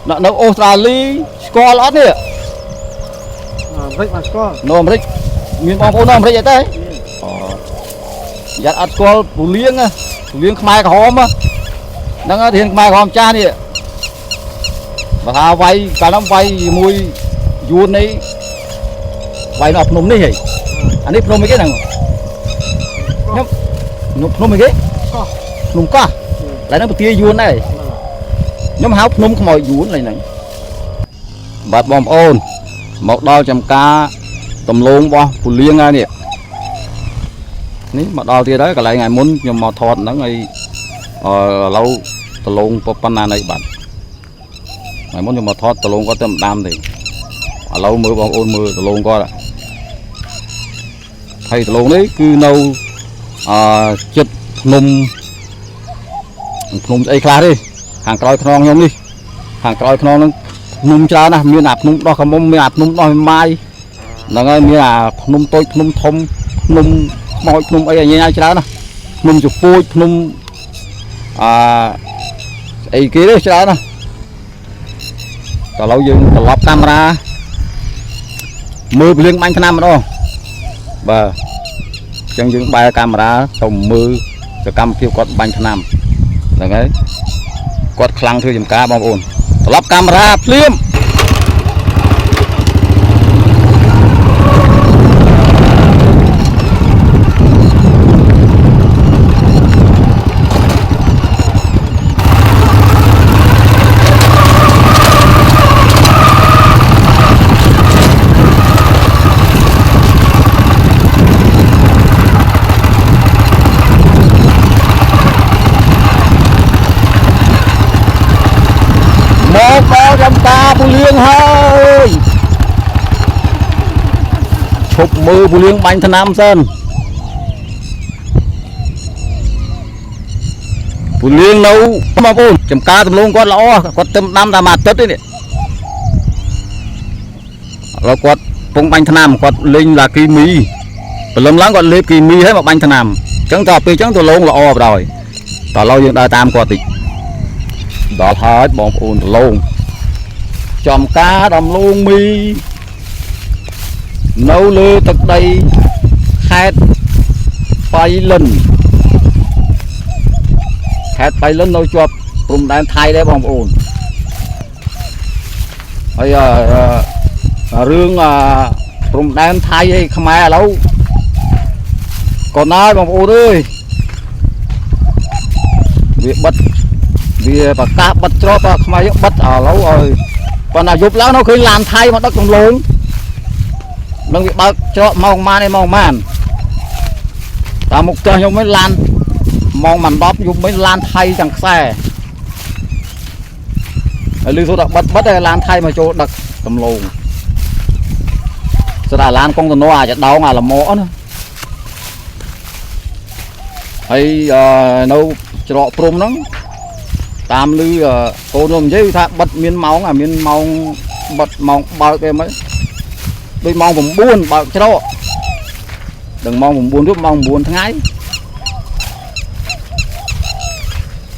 នៅអូស្ត្រាលីស្គាល់អត់នេះ អាមេរិកបានស្គាល់ នៅអាមេរិកមានបងប្អូននៅអាមេរិកអីទេអូយ៉ាត់អត់ស្គាល់ពូលៀងហ៎ពូលៀងខ្មែរក្រហមហ៎ហ្នឹងហើយធានខ្មែរក្រហមចាស់នេះបើថាវាយកាលហ្នឹងវាយជាមួយយួននេះវាយនៅភ្នំនេះហីអានេះភ្នំអីគេហ្នឹងខ្ញុំខ្ញុំភ្នំអីគេ កោះ ភ្នំកោះឡើយហ្នឹងពទាយួនដែរខ្ញុំហៅភ្នំខ្មោចយួនឡើយហ្នឹងបាទបងប្អូនមកដល់ចំការតំឡងរបស់ពូលៀងហើយនេះនេះមកដល់ទៀតហើយកន្លែងថ្ងៃមុនខ្ញុំមកថតហ្នឹងហើយអឺឥឡូវតំឡងប៉ុណ្ណានេះបាទថ្ងៃមុនខ្ញុំមកថតតំឡងគាត់ទៅម្ដាមទេឥឡូវមើលបងប្អូនមើលតំឡងគាត់ហើយតំឡងនេះគឺនៅអឺចិត្តភ្នំ ភ្នំស្អីខ្លះទេខាងក្រោយខ្នងខ្ញុំនេះខាងក្រោយខ្នងហ្នឹងភ្នំច្រើនណាស់មានអាភ្នំដោះកមុំមានអាភ្នំដោះម៉ាយហ្នឹងហើយមានអាភ្នំតូចភ្នំធំភ្នំខ្មោចភ្នំអីញ៉ៃៗច្រើនណាស់ភ្នំជពូចភ្នំអាស្អីគេទេច្រើនណាស់តើឥឡូវយើងត្រឡប់កាមេរ៉ាមើលភ្លៀងបាញ់ឆ្នាំម្ដងបាទអញ្ចឹងយើងបែរកាមេរ៉ាទៅមើលសកម្មភាពគាត់បាញ់ឆ្នាំ ហ្នឹងហើយគាត់ខ្លាំងធ្វើចំការបងប្អូនត្រឡប់កាមេរ៉ាភ្លាមមកដល់ចំការពូលៀងហើយឈប់មើលពូលៀងបាញ់ថ្នាំសិនពូលៀងនៅបងប្អូនចំការទំលងគាត់ល្អគាត់ទឹមដាំតែមួយអាទិត្យទេនេះឥឡូវគាត់ពងបាញ់ថ្នាំគាត់លេងឡាគីមីព្រលឹមឡើងគាត់លេបគីមីហើយមកបាញ់ថ្នាំអញ្ចឹងតើពេលអញ្ចឹងទំលងល្អបណ្ដោយតើឥឡូវយើងដើរតាមគាត់តិចដល់ហើយបងប្អូនដំឡូងចំការដំឡូងមីនៅលើទឹកដីខេត្តបៃលិនខេត្តបៃលិននៅជាប់ព្រំដែនថៃដែរបងប្អូនហើយរឿងព្រំដែនថៃឯខ្មែរឥឡូវក៏ណាយបងប្អូនអើយវាបិទវាប្រកាសបិទច្រកដល់ខ្មែរយើងបិទឥឡូវឲ្យប៉ុន្តែយប់ឡើងនៅឃើញឡានថៃមកដឹកដំឡូងនឹងវាបើកច្រកម៉ោងម៉ានឯម៉ោងម៉ានតាមមុខផ្ទះខ្ញុំវិញឡានម៉ោង10យប់វិញឡានថៃទាំងខ្សែហើយឮសូរថាបិទបិទហើយឡានថៃមកចូលដឹកដំឡូងស្ដារឡានកុងតនអាចដោងអាលម៉កណាហើយនៅច្រកព្រំហ្នឹងតាមឮកូនខ្ញុំនិយាយថាបិទមានម៉ោងអាមានម៉ោងបិទម៉ោងបើកគេមិនដូចម៉ោង9បើកច្រកដល់ម៉ោង9យប់ម៉ោង9ថ្ងៃ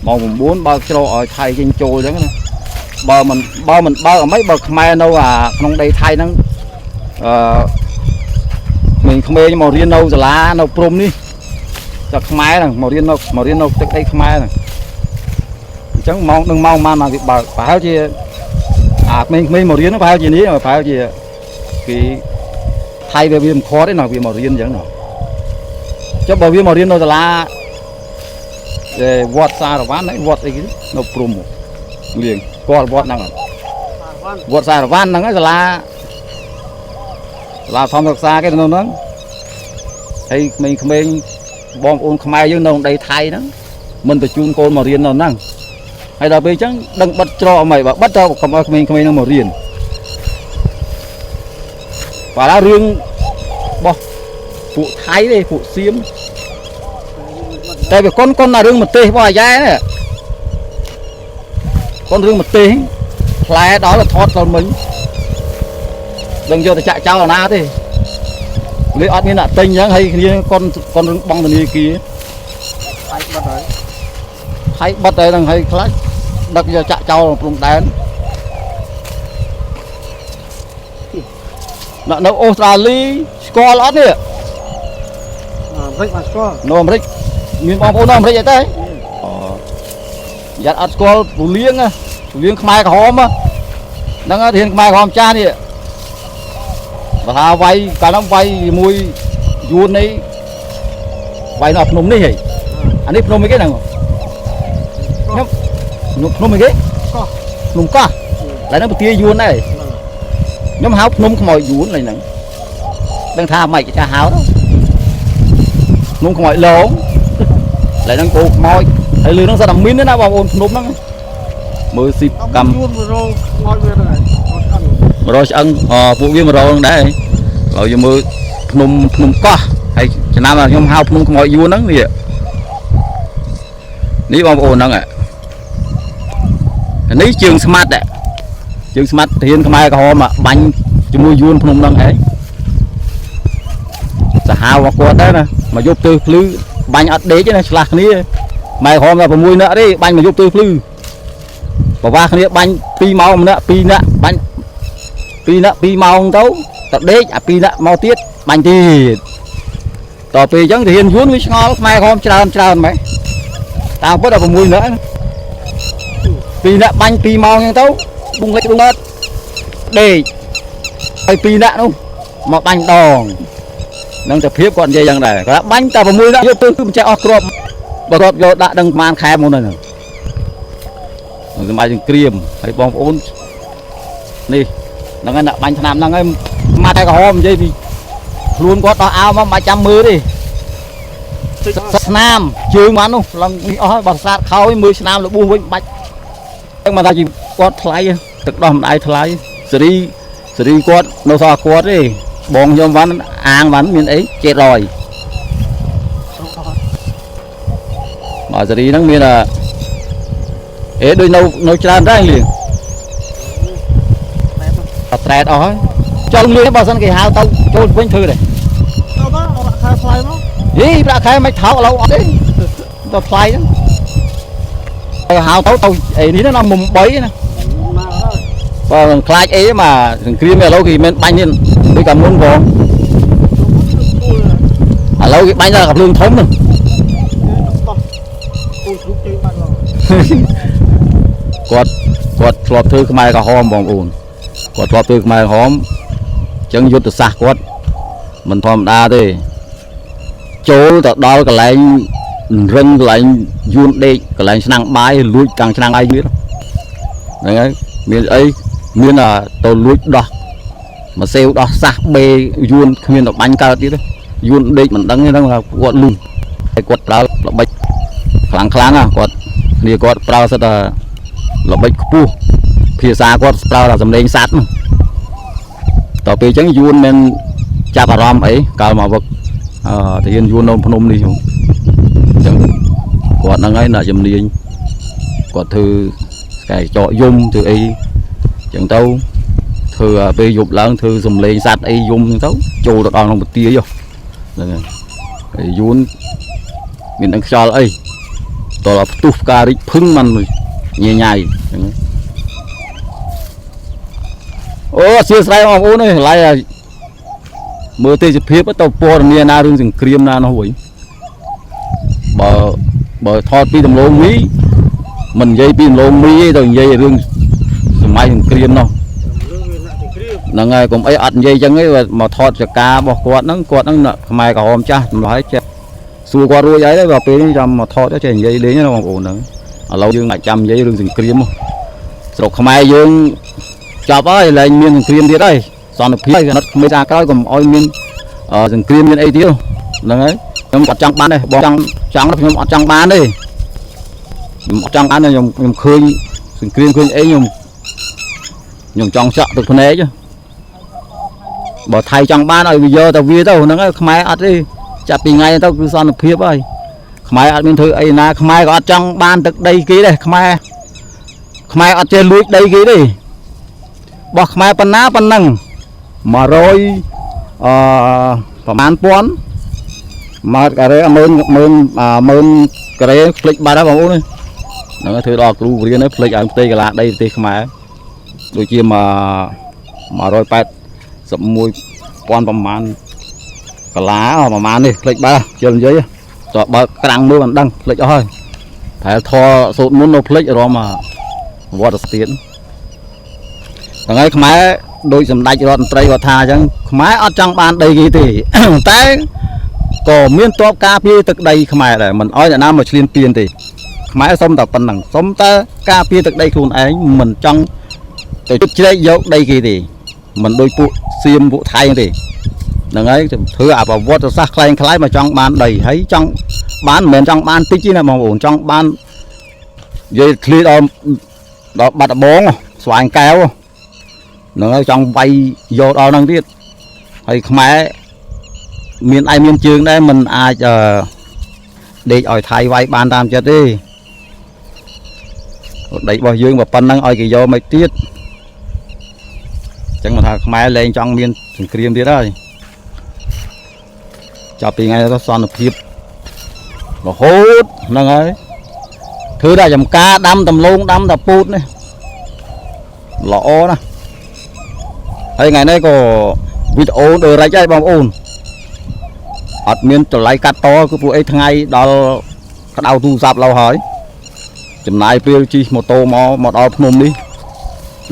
ម៉ោង9បើកច្រកឲ្យថៃចេញចូលអញ្ចឹងណាបើមិនបើអីបើខ្មែរនៅអាក្នុងដីថៃហ្នឹងអឺក្មេងៗមករៀននៅសាលានៅព្រំនេះតែខ្មែរហ្នឹងមករៀននៅទឹកដីខ្មែរហ្នឹងអញ្ចឹងម៉ោងនឹងម៉ោងម៉ានមកវាបើកប្រហែលជាអាក្មេងៗមករៀនប្រហែលជានេះប្រហែលជាគេថៃវាមិនខត់ទេណាវាមករៀនអញ្ចឹងណាចុះបើវាមករៀននៅសាលាវត្តសារវ៉ាន់ហ្នឹងវត្តអីគេនៅព្រំលៀងគាត់វត្តហ្នឹងវត្តសារវ៉ាន់ហ្នឹងសាលាធម្មសិក្សាគេនៅហ្នឹងហើយក្មេងៗបងប្អូនខ្មែរយើងនៅដីថៃហ្នឹងមិនបញ្ជូនកូនមករៀននៅហ្នឹងហើយដល់ពេលអញ្ចឹងដឹងបិទច្រកអីបើបិទទៅកុំឲ្យក្មេងៗហ្នឹងមករៀនបាទរឿងរបស់ពួកថៃទេពួកសៀមតែវាកុនអារឿងម្ទេសរបស់អាយ៉ែនេះកុនរឿងម្ទេសផ្លែដល់ថតដល់មិញដឹងយកទៅចាក់ចោលអាណាទេវាអត់មានអ្នកទិញអញ្ចឹងហើយគ្នាកុនរឿងបងធនាគារថៃបិទហើយថៃបិទហើយហ្នឹងហើយខ្លះដឹកយកចាក់ចោលព្រំដែន នៅអូស្ត្រាលីស្គាល់អត់នេះ? អាមេរិកបានស្គាល់។ នៅអាមេរិកមានបងប្អូននៅអាមេរិកអីទេ?អូយ៉ាត់អត់ស្គាល់ពូលៀងណាពូលៀងខ្មែរក្រហមហ្នឹងធានខ្មែរក្រហមចាស់នេះបើថាវាយកាលហ្នឹងវាយជាមួយយួននេះវាយនៅភ្នំនេះហីអានេះភ្នំអីគេហ្នឹងខ្ញុំខ្ញុំភ្នំអីគេ? កោះ។ ភ្នំកោះឡើយហ្នឹងពទាយួនដែរខ្ញុំហៅភ្នំខ្មោចយួនឡើយហ្នឹងដឹងថាម៉េចគេចាស់ហៅទៅភ្នំខ្មោចលងឡើយហ្នឹងគោខ្មោចហើយលឺហ្នឹងសត្វតែមីនណាបងប្អូនភ្នំហ្នឹងមើលស៊ីកម្ម យួនមករោខ្មោចវាហ្នឹងឯងឆ្អឹង មករោឆ្អឹងពួកវាមករោហ្នឹងដែរឥឡូវយើងមើលភ្នំភ្នំកោះហើយចំណាំខ្ញុំហៅភ្នំខ្មោចយួនហ្នឹងនេះនេះបងប្អូនហ្នឹងនេះជើងស្មាត់ជើងស្មាត់ធានខ្មែរក្រហមបាញ់ជាមួយយួនភ្នំហ្នឹងឯងសាហាវរបស់គាត់ដែរណាមកយប់ទើភ្លឺបាញ់អត់ដេកណាឆ្លាស់គ្នាខ្មែរក្រហមតែ6នាក់ទេបាញ់មកយប់ទើភ្លឺប្រវាគ្នាបាញ់2ម៉ោងម្នាក់2នាក់បាញ់2នាក់2ម៉ោងទៅទៅដេកអា2នាក់មកទៀតបាញ់ទៀតតទៅពេលអញ្ចឹងទាហានយួនវាឆ្ងល់ខ្មែរក្រហមច្រើនច្រើនម៉េចតាមពិតដល់6នាក់2នាក់បាញ់2ម៉ោងអញ្ចឹងទៅប៊ុងលិចប៊ុងអត់ដេកហើយ2នាក់នោះមកបាញ់ដងនឹងតែភាពគាត់និយាយយ៉ាងដែរគាត់បាញ់តែ6នាក់យកទៅគឺមិនចេះអស់គ្រាប់បើគ្រាប់យកដាក់ដឹងប្រហែលខែមុនហ្នឹងសម័យសង្គ្រាមហើយបងប្អូននេះហ្នឹងហើយដាក់បាញ់ឆ្នាំហ្នឹងហើយមកតែក្រហមនិយាយពីខ្លួនគាត់ដោះអាវមកមិនចាំមើលទេស្នាមជើងបាននោះឡើងនេះអស់ហើយបើស្អាតខោមើលស្នាមរបួសវិញបាច់ហ្នឹងមកថាគាត់ថ្លៃទឹកដោះម្ដាយថ្លៃសេរីសេរីគាត់នៅសល់គាត់ទេបងខ្ញុំវ៉ាន់អាងវ៉ាន់មានអី700បើសេរីហ្នឹងមានអេដូចនៅនៅច្រើនដែរលៀងត្រែតអស់ហើយចង់លៀងបើសិនគេហៅទៅចូលវិញធ្វើដែរ ទៅមកប្រាក់ខែថ្លៃមក ហីប្រាក់ខែមិនថោកឥឡូវអត់ទេទៅថ្លៃហ្នឹងទៅហៅទៅទៅអីនេះណាមុំ3ណាបើមិនខ្លាចអីមកសង្គ្រាមឥឡូវគេមិនបាញ់នេះដូចកាលមុនផងឥឡូវគេបាញ់ដល់កាភ្លើងធំហ្នឹងគាត់គាត់ធ្លាប់ធ្វើខ្មែរក្រហមបងប្អូនគាត់ធ្លាប់ធ្វើខ្មែរក្រហមអញ្ចឹងយុទ្ធសាស្ត្រគាត់មិនធម្មតាទេចូលទៅដល់កន្លែងរឹងកន្លែងយួនដេកកន្លែងឆ្នាំងបាយលួចតាំងឆ្នាំងបាយទៀតហ្នឹងហើយមានអីមានទៅលួចដោះមកសេវដោះសះបេយួនគ្មានទៅបាញ់កើតទៀតយួនដេកមិនដឹងទេហ្នឹងថាគាត់លុះហើយគាត់ប្រើល្បិចខ្លាំងខ្លាំងណាគាត់គ្នាគាត់ប្រើសិតតែល្បិចខ្ពស់ភាសាគាត់ប្រើតែសំឡេងសត្វតទៅពេលអញ្ចឹងយួនមិនចាប់អារម្មណ៍អីកាលមកវឹកអឺទាហានយួននៅភ្នំនេះអញ្ចឹងគាត់ហ្នឹងហើយអ្នកជំនាញគាត់ធ្វើស្កែចកយំធ្វើអីអញ្ចឹងទៅធ្វើពេលយប់ឡើងធ្វើសំឡេងសត្វអីយំអញ្ចឹងទៅចូលទៅដល់ក្នុងពទាហ្នឹងហើយយួនមានដឹងខ្យល់អីតោះផ្ទុះផ្ការិចភឹងมันញញ៉ៃអញ្ចឹងអូអធិស្ឋានបងប្អូនអើយឡើយមើលទេសភាពទៅពណ៌នាណារឿងសង្គ្រាមណានោះវិញបើបើថតពីដំឡូងមីមិននិយាយពីដំឡូងមីទេទៅនិយាយរឿងសម័យសង្គ្រាមនោះហ្នឹងហើយកុំអីអត់និយាយចឹងទេមកថតចការបស់គាត់ហ្នឹងគាត់ហ្នឹងខ្មែរក្រហមចាស់ម្ល៉េះចេះសួរគាត់រួចហើយដល់ពេលនេះចាំមកថតចេះនិយាយលេងណាបងប្អូនហ្នឹងឥឡូវយើងអាចចាំនិយាយរឿងសង្គ្រាមស្រុកខ្មែរយើងចប់ហើយលែងមានសង្គ្រាមទៀតហើយសន្តិភាពហើយក្មេងសាក្រោយកុំអោយមានសង្គ្រាមមានអីទៀតហ្នឹងហើយខ្ញុំអត់ចង់បានទេបងចង់ចង់ខ្ញុំអត់ចង់បានទេខ្ញុំអត់ចង់បានទេខ្ញុំខ្ញុំឃើញសង្គ្រាមឃើញអីខ្ញុំខ្ញុំចង់ចាក់ទឹកភ្នែកបើថៃចង់បានឲ្យវាយកទៅវាទៅហ្នឹងហើយខ្មែរអត់ទេចាប់ពីថ្ងៃទៅគឺសន្តិភាពហើយខ្មែរអត់មានធ្វើអីណាខ្មែរក៏អត់ចង់បានទឹកដីគេដែរខ្មែរខ្មែរអត់ចេះលួចដីគេទេបោះខ្មែរប៉ុណ្ណាប៉ុណ្ណឹង100អឺប្រហែលពាន់ម៉ឺនការ៉េម៉ឺនម៉ឺនម៉ឺនការ៉េភ្លេចបាត់ហើយបងប្អូនហ្នឹងធ្វើដល់គ្រូបរៀនភ្លេចឲ្យផ្ទៃកាឡាដីប្រទេសខ្មែរដូចជាមក181 1000ប្រមាណកាឡាប្រមាណនេះភ្លេចបើជិលនិយាយតើបើក្រាំងមើលមិនដឹងភ្លេចអស់ហើយប្រហែលធរសូត្រមុននៅភ្លេចរមវត្តស្ទៀនថ្ងៃខ្មែរដោយសម្ដេចរដ្ឋមន្ត្រីគាត់ថាអញ្ចឹងខ្មែរអត់ចង់បានដីគេទេ តែក៏មានតបការពារទឹកដីខ្មែរដែរមិនអោយអ្នកណាមកឈ្លានពានទេខ្មែរសុំតែប៉ុណ្្នឹងសុំតែការពារទឹកដីខ្លួនឯងមិនចង់ទៅជ្រែកយកដីគេទេមិនដូចពួកសៀមពួកថៃទេហ្នឹងហើយធ្វើអាប្រវត្តិសាស្ត្រខ្លែងខ្លាយមកចង់បានដីហើយចង់បានមិនមែនចង់បានតិចទេណាបងប្អូនចង់បាននិយាយឃ្លីដល់ដល់បាត់ដបងស្វាយកែវហ្នឹងហើយចង់វាយយកដល់ហ្នឹងទៀតហើយខ្មែរមានឯងមានជើងដែរមិនអាចអឺដេកឲ្យថៃវាយបានតាមចិត្តទេដីរបស់យើងបើប៉ុណ្ណឹងឲ្យគេយកមកទៀតអញ្ចឹងមកថាខ្មែរលែងចង់មានសង្គ្រាមទៀតហើយចាប់ពីថ្ងៃទៅសន្តិភាពរហូតហ្នឹងហើយធ្វើតែចំការដាំដំឡូងដាំតាពូតនេះល្អណាស់ហើយថ្ងៃនេះក៏វីដេអូដូចរិចហើយបងប្អូនអត់មានតម្លៃកាត់តគឺពួកអីថ្ងៃដល់ក្តៅទូរស័ព្ទឡូវហើយចំណាយពេលជិះម៉ូតូមកមកដល់ភ្នំនេះ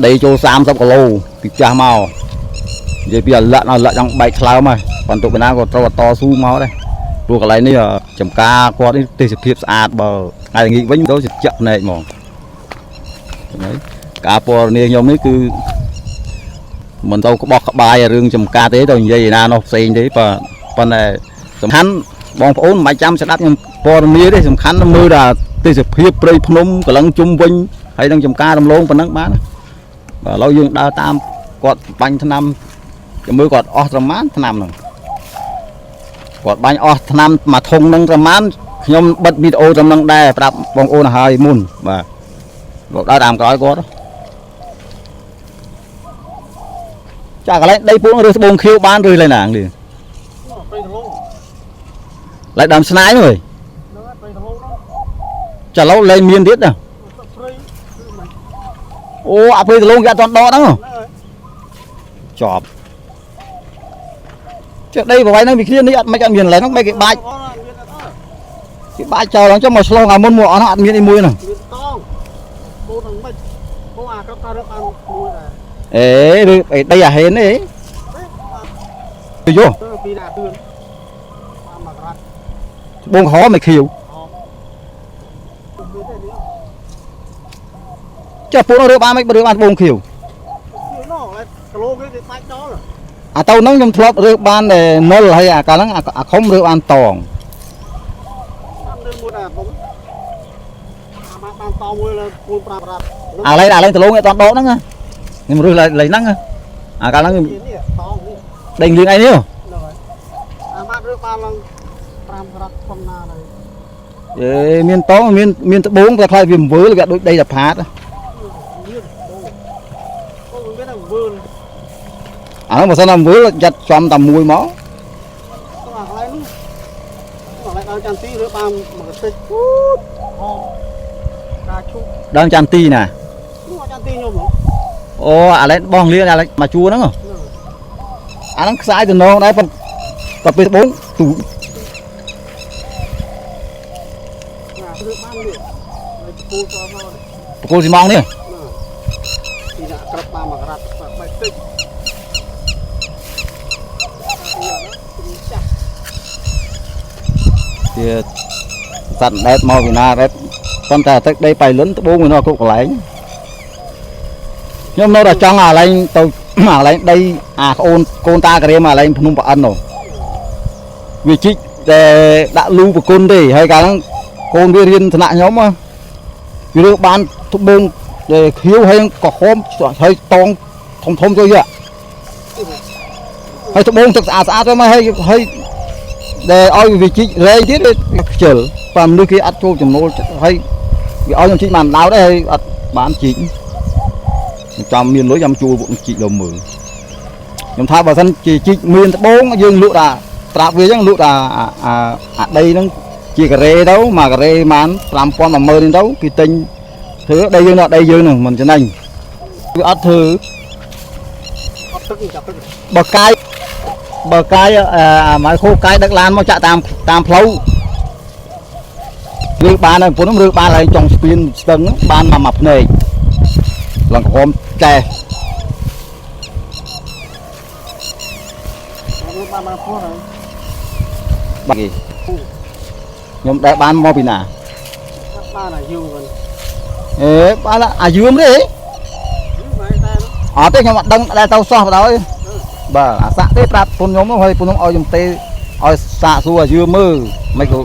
ដីចូល30គីឡូពីផ្ទះមកនិយាយពីអាលក្ខដល់លក្ខចង់បែកថ្លើមហើយបន្ទុកពីណាក៏ត្រូវតស៊ូមកដែរព្រោះកន្លែងនេះចំការគាត់នេះទេសភាពស្អាតបើថ្ងៃល្ងាចវិញទៅជជែកភ្នែកហ្មងហ្នឹងហើយការពណ៌នាខ្ញុំនេះគឺមិនទៅក្បោះក្បាយរឿងចំការទេទៅនិយាយឯណានោះផ្សេងទេបាទប៉ុន្តែសំខាន់បងប្អូនមិនបាច់ចាំស្ដាប់ខ្ញុំពណ៌នាទេសំខាន់មើលថាទេសភាពព្រៃភ្នំកលឹងជុំវិញហើយនឹងចំការរំលងប៉ុណ្ណឹងបានបាទឥឡូវយើងដើរតាមគាត់បាញ់ថ្នាំចាំមើលគាត់អស់ប្រមាណថ្នាំហ្នឹងគាត់បាញ់អស់ថ្នាំមួយធុងហ្នឹងប្រមាណខ្ញុំបិទវីដេអូត្រឹមហ្នឹងដែរប្រាប់បងប្អូនឲ្យមុនបាទលោកដើរតាមក្រោយគាត់ចាកន្លែងដីពួងឬស្បូងខៀវបានឬឡើយណានេះ ព្រៃដលង ឡើយដើមស្នាយនោះ ហ្នឹងហើយព្រៃដលងហ្នឹង ចាឡូវលែងមានទៀតណា ទឹកព្រៃគឺមិន អូអាព្រៃដលងគេអត់ទាន់ដកហ្នឹង ហ្នឹងហើយ ចប់ចេះដីប្រវែងហ្នឹងវាគ្នានេះអត់មិនអត់មានកន្លែងហ្នឹងមិនគេបាច់ មានអត់អើ គេបាច់ចោលហ្នឹងចុះមកឆ្លងអាមុនមកអស់ហ្នឹងអត់មានអីមួយហ្នឹង មានតងគោនឹងមិនគោអាក្រក់ការរកអានមួយដែរ អេឬអីដីអាហេននេះទៅយោ ទៅពីណាទឿនបានមករ៉ាត់ ត្បូងក្រហមមិនខៀវ ហមមានទេនេះ ចុះពួកនោះរើបានមិនរើបានត្បូងខៀវ គឺណោះគីឡូគេគេបាច់ដល់ អាទៅហ្នឹងខ្ញុំធ្លាប់រើបានតែនុលហើយអាកាលហ្នឹងអាខុំរើបានតង បានលើមួយដែរបងអាបានបានតមួយលើ4 5រ៉ាត់ អាឡែងអាឡែងដលងអត់ដកហ្នឹងខ្ញុំរើលេងហ្នឹងអាកាលហ្នឹង នេះតងនេះ ដេញលៀងអីនេះ ហ្នឹងហើយអាបានរើបានឡើង5រ៉ាត់ប៉ុណ្ណាហើយ អេមានតងមានមានត្បូងតែខ្លាចវាវើលវាដូចដីតាផាត មានអូអូមានតែវើល អាហ្នឹងបើសិនថាវើលយ៉ាត់ចំតែមួយមក ទៅអាកន្លែងនោះកន្លែងដល់ចន្ទទីរើបានមកតិចពូតហមការឈូក ដើមចន្ទទីណា នោះចន្ទទីខ្ញុំហ៎ អូអាឡែងបងលៀងអាឡែងមកជួរហ្នឹងអាហ្នឹងខ្សែតំណងដែរប៉ុន្តែពេលត្បូងទូ ណារើបាននេះហើយពូតមក បកគលស៊ីម៉ងនេះ ពីដាក់ក្របបានមករ៉ាត់បែកតិចចាស់ ជាសត្វដែតមកពីណាដែតប៉ុន្តែទឹកដីបៃលិនត្បូងវានៅគ្រប់កន្លែងខ្ញុំនៅតែចង់អាឡែងទៅ អាឡែងដីអាក្អូនកូនតាក្រៀមអាឡែងភ្នំប្រអិននោះវាជីកតែដាក់លូប្រគុណទេហើយកាលហ្នឹងកូនវារៀនថ្នាក់ខ្ញុំវារើបានត្បូងដែលខៀវហើយក្រហមហើយតងធំធំទៅយហើយត្បូងទឹកស្អាតស្អាតទៅមកហើយហើយដែលឲ្យវាជីករែងទៀតវាខ្ជិលបើមនុស្សគេអត់ចូលចំណូលហើយវាឲ្យខ្ញុំជីកបានដោតដែរហើយអត់បានជីកចាំមានលុយចាំជួលពួកជីកដល់មើលខ្ញុំថាបើសិនជាជីកមានត្បូងយើងលក់តាត្រាប់វាអញ្ចឹងលក់តាអាអាដីហ្នឹងជាការ៉េទៅមួយការ៉េប្រហែល5000 10000នេះទៅគេទិញធ្វើដីយើងដល់ដីយើងហ្នឹងមិនចំណេញវាអត់ធ្វើ អត់ទឹកចាប់ទឹក បើកាយ បើកាយអាម៉ៅខូកាយដឹកឡានមកចាក់តាមតាមផ្លូវរើបានហើយពុនរើបានហើយចុងស្ពានស្ទឹងបានមកមួយភ្នែកឡើងក្រហមចែះ បានបានពោះហើយ បាទគេខ្ញុំដែលបានមកពីណា បានអាយុវិញ អេបានអាយឿមទេអត់ទេខ្ញុំអត់ដឹងដែលទៅសោះបណ្ដោយបាទអាសាក់ទេប្រាប់ពុនខ្ញុំហើយពុនខ្ញុំឲ្យខ្ញុំទេឲ្យសាកសួរអាយឿមមើលមិនក៏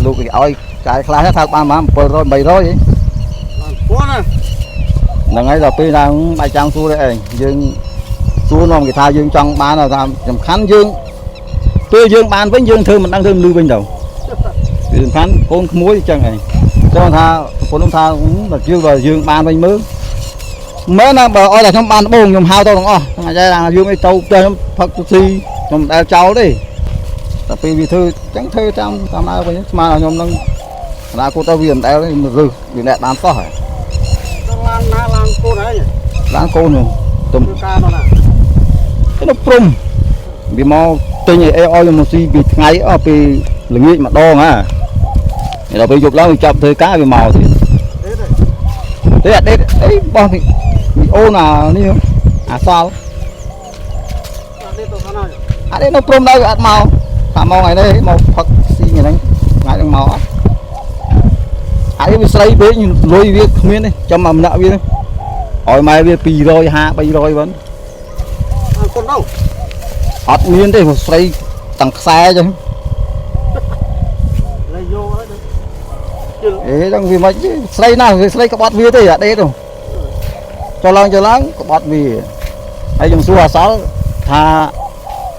លោកគេឲ្យចាយខ្លះថាបានប្រហែល700 800ហី បានពោះណា ហ្នឹងហើយដល់ពេលឡើងបាយចាំងសួរទេឯងយើងសួរនាំគេថាយើងចង់បានថាសំខាន់យើងពេលយើងបានវិញយើងធ្វើមិនដឹងធ្វើមិនលឺវិញទៅវាសំខាន់កូនក្មួយអញ្ចឹងឯងចង់ថាប្រពន្ធខ្ញុំថាដល់យើងដល់យើងបានវិញមើលមែនណាបើឲ្យតែខ្ញុំបានដបងខ្ញុំហៅទៅទាំងអស់ថ្ងៃថាយើងអីទៅផ្ទះខ្ញុំផឹកទៅស៊ីខ្ញុំមិនដែលចោលទេតែពេលវាធ្វើអញ្ចឹងធ្វើតាមតាមដើមវិញស្មានឲ្យខ្ញុំនឹងអនាគតទៅវាមិនដែលរឹសវាអ្នកបានសោះហើយ ឡានណាឡានកូនហើយ ឡានកូនខ្ញុំទៅ ធ្វើការនោះណា ទៅព្រំវាមកទិញអីឲ្យខ្ញុំមកស៊ីពីថ្ងៃអស់ពីល្ងាចម្ដងហ่าដល់ពេលយប់ឡើងវាចាប់ធ្វើការវាមកទៀត ទេ ទេអត់ទេអីបោះពីអូនអានេះអាសល់ អត់ទេទៅខាងណា អត់ទេនៅព្រំដែរវាអត់មកថាមកថ្ងៃនេះមកផឹកស៊ីថ្ងៃហ្នឹងថ្ងៃហ្នឹងមកអត់អានេះវាស្រីពេកលុយវាគ្មានទេចាំមកម្នាក់វាឲ្យម៉ែវា250 300វិញ អត់កូនទៅ អត់មានទេព្រោះស្រីទាំងខ្សែចឹង លេយកហើយជិល អេចឹងវាមិនស្រីណាស់វាស្រីក្បត់វាទេអាដេតនោះចុះឡើងចុះឡើងក្បត់វាហើយខ្ញុំសួរអាសល់ថា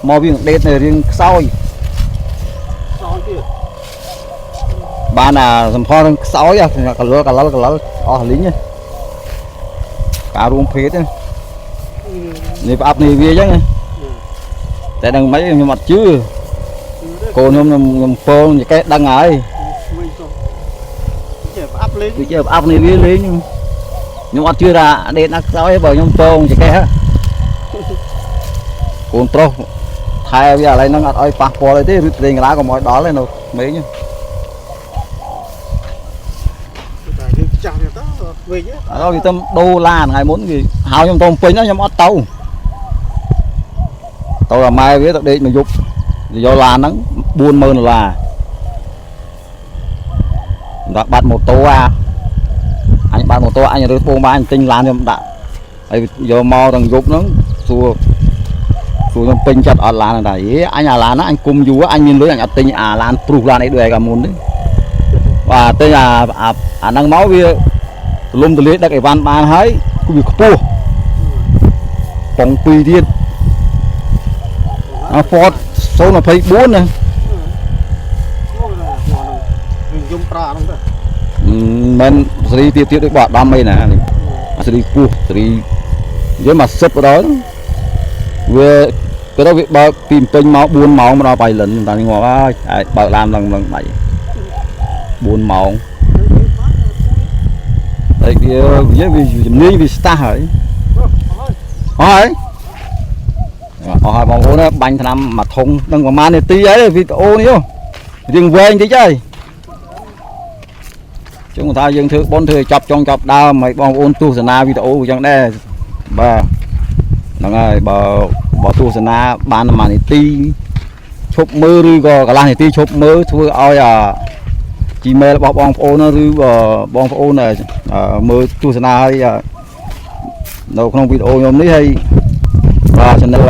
មកវាដេតនៅរៀងខ្សោយ សងទៀត បានអាសំផលនឹងខ្សោយកលលកលលកលលអស់លីងការរួមភេទនេះផ្អាប់នេះវាចឹងតែដឹងមិនខ្ញុំអត់ជឿកូនខ្ញុំខ្ញុំពោលចកេះដឹងហើយ វិញសុំចេះផ្អាប់លេង វាជាផ្អាប់នេះវាលេងខ្ញុំអត់ជឿថាដេតណាខ្សោយបើខ្ញុំពងចកេះកូនប្រុសថែវាឥឡូវហ្នឹងអត់ឲ្យប៉ះពាល់អីទេឬលេងកលាក៏មកឲ្យដល់ដែរនៅក្មេង តែយើងចាស់ទៀតទៅវិញ អត់វាទៅដូរឡានថ្ងៃមុនគេហៅខ្ញុំទៅពេញខ្ញុំអត់ទៅទៅអាម៉ែវាទៅដេកមួយយប់យកឡានហ្នឹង40000ដុល្លារដល់បាត់ម៉ូតូអាអញបាត់ម៉ូតូអញរើសពងបានទិញឡានខ្ញុំដាក់ហើយយកមកទាំងយប់ហ្នឹងសួរសួរខ្ញុំពេញចិត្តអត់ឡានហ្នឹងថាហេអញអាឡានហ្នឹងអញគុំយូរអញមានលុយអញអត់ទិញអាឡានព្រុសឡានអីដូចឯកាមុនទេបាទទិញអាអាហ្នឹងមកវាទលំទលាយដឹកអីវ៉ាន់បានហើយគឺវាខ្ពស់ប៉ុង2ទៀតអា Ford 024ណា វិញយំប្រាហ្នឹងទៅ មិនសេរីទៀតទៀតដូចបោះអាដាមអីណានេះសេរីខ្ពស់សេរីនិយាយមកសិបដល់វាគេទៅវាបើកពីពេញមក4ម៉ោងមកដល់បៃលិនតាមងាប់ហើយបើកឡានឡើងឡើងដាច់4ម៉ោងតែវាវាជំនាញវាស្តាស់ហើយអស់ហើយអស់ហើយបងប្អូនបាញ់ថ្នាំមួយធុងនឹងប្រហែលនាទីហើយវីដេអូនេះរៀងវែងតិចហើយចឹងថាយើងធ្វើប៉ុនធ្វើឲ្យចាប់ចុងចាប់ដើមឲ្យបងប្អូនទស្សនាវីដេអូអញ្ចឹងដែរបាទហ្នឹងហើយបើបើទស្សនាបានប្រហែលនាទីឈប់មើលឬក៏កន្លះនាទីឈប់មើលធ្វើឲ្យអា Gmail របស់បងប្អូនឬបងប្អូនមើលទស្សនាឲ្យនៅក្នុងវីដេអូខ្ញុំនេះហើយប្រើ channel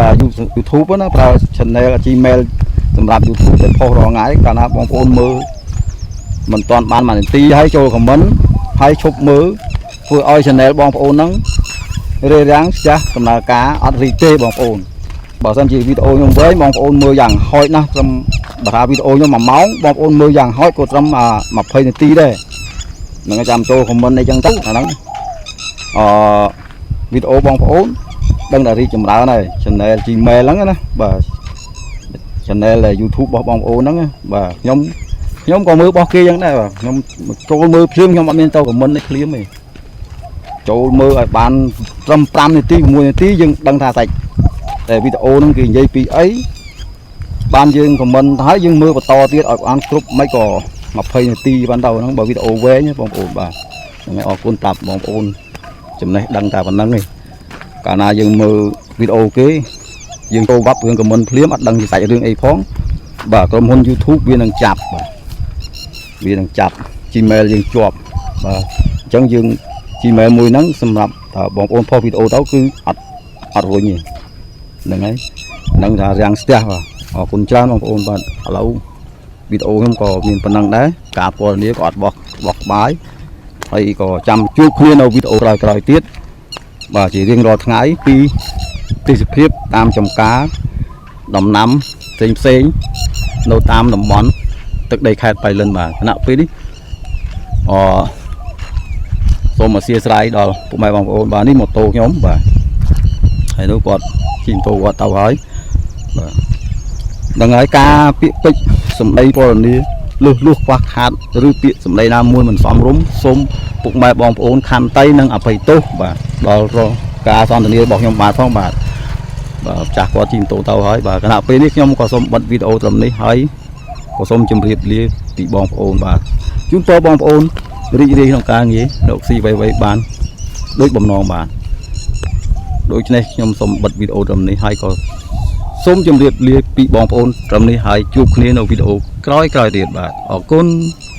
YouTube ណាប្រើ channel Gmail សម្រាប់ YouTube ដែលផុសរាល់ថ្ងៃកាលណាបងប្អូនមើលមិនទាន់បានមួយនាទីហើយចូល comment ហើយឈប់មើលធ្វើឲ្យ channel បងប្អូនហ្នឹងរារាំងស្ទះដំណើរការអត់រីកទេបងប្អូនបើសិនជាវីដេអូខ្ញុំវែងបងប្អូនមើលយ៉ាងហោចណាស់ត្រឹមបើថាវីដេអូខ្ញុំ1ម៉ោងបងប្អូនមើលយ៉ាងហោចក៏ត្រឹម20នាទីដែរហ្នឹងចាំចូល comment អីចឹងទៅអាហ្នឹងអឺវីដេអូបងប្អូនដឹងតែរីកចម្រើនហើយ channel Gmail ហ្នឹងណាបាទ channel YouTube របស់បងប្អូនហ្នឹងបាទខ្ញុំខ្ញុំក៏មើលរបស់គេចឹងដែរបាទខ្ញុំចូលមើលភ្លាមខ្ញុំអត់មានទៅ comment នេះភ្លាមទេចូលមើលឲ្យបានត្រឹម5នាទី6នាទីយើងដឹងថាសាច់តែវីដេអូហ្នឹងគេនិយាយពីអី បានយើង comment ហើយយើងមើលបន្តទៀតឲ្យបានគ្រប់មិនក៏20នាទីបានទៅហ្នឹងបើវីដេអូវែងបងប្អូនបាទហ្នឹងហើយអរគុណប្រាប់បងប្អូនចំណេះដឹងតែប៉ុណ្្នឹងឯងកាលណាយើងមើលវីដេអូគេយើងចូលវ៉ាប់រឿង comment ភ្លាមអត់ដឹងជាសាច់រឿងអីផងបាទក្រុមហ៊ុន YouTube វានឹងចាប់បាទវានឹងចាប់ Gmail យើងជាប់បាទអញ្ចឹងយើង Gmail មួយហ្នឹងសម្រាប់តើបងប្អូនផុសវីដេអូទៅគឺអត់អត់រុញទេហ្នឹងហើយហ្នឹងថារាំងស្ទះបាទអរគុណច្រើនបងប្អូនបាទឥឡូវវីដេអូខ្ញុំក៏មានប៉ុណ្ណឹងដែរការពណ៌នាក៏អត់បោះបោះក្បាយហើយក៏ចាំជួបគ្នានៅវីដេអូក្រោយៗទៀតបាទជារៀងរាល់ថ្ងៃពីទេសភាពតាមចំការដំណាំផ្សេងផ្សេងៗនៅតាមតំបន់ទឹកដីខេត្តបៃលិនបាទខណៈពេលនេះអសូមអធ្យាស្រ័យដល់ពុកម៉ែបងប្អូនបាទនេះម៉ូតូខ្ញុំបាទហើយនោះគាត់ជិះម៉ូតូគាត់ទៅហើយបាទដឹងហើយការពាក្យពេចន៍សម្ដីពណ៌នាលុះលុះខ្វះខាតឬពាក្យសម្ដីណាមួយមិនសមរម្យសូមពុកម៉ែបងប្អូនខន្តីនិងអភ័យទោសបាទដល់រាល់ការសន្ទនារបស់ខ្ញុំបាទផងបាទបាទចាស់គាត់ជិះម៉ូតូទៅហើយបាទខណៈពេលនេះខ្ញុំក៏សូមបិទវីដេអូត្រឹមនេះហើយក៏សូមជម្រាបលាពីបងប្អូនបាទជូនពរបងប្អូនរីករាយក្នុងការងាររកស៊ីអ្វីៗបានដូចបំណងបាទដូច្នេះខ្ញុំសូមបិទវីដេអូត្រឹមនេះហើយក៏សូមជម្រាបលាពីបងប្អូនត្រឹមនេះហើយជួបគ្នានៅវីដេអូក្រោយៗទៀតបាទអរគុណ។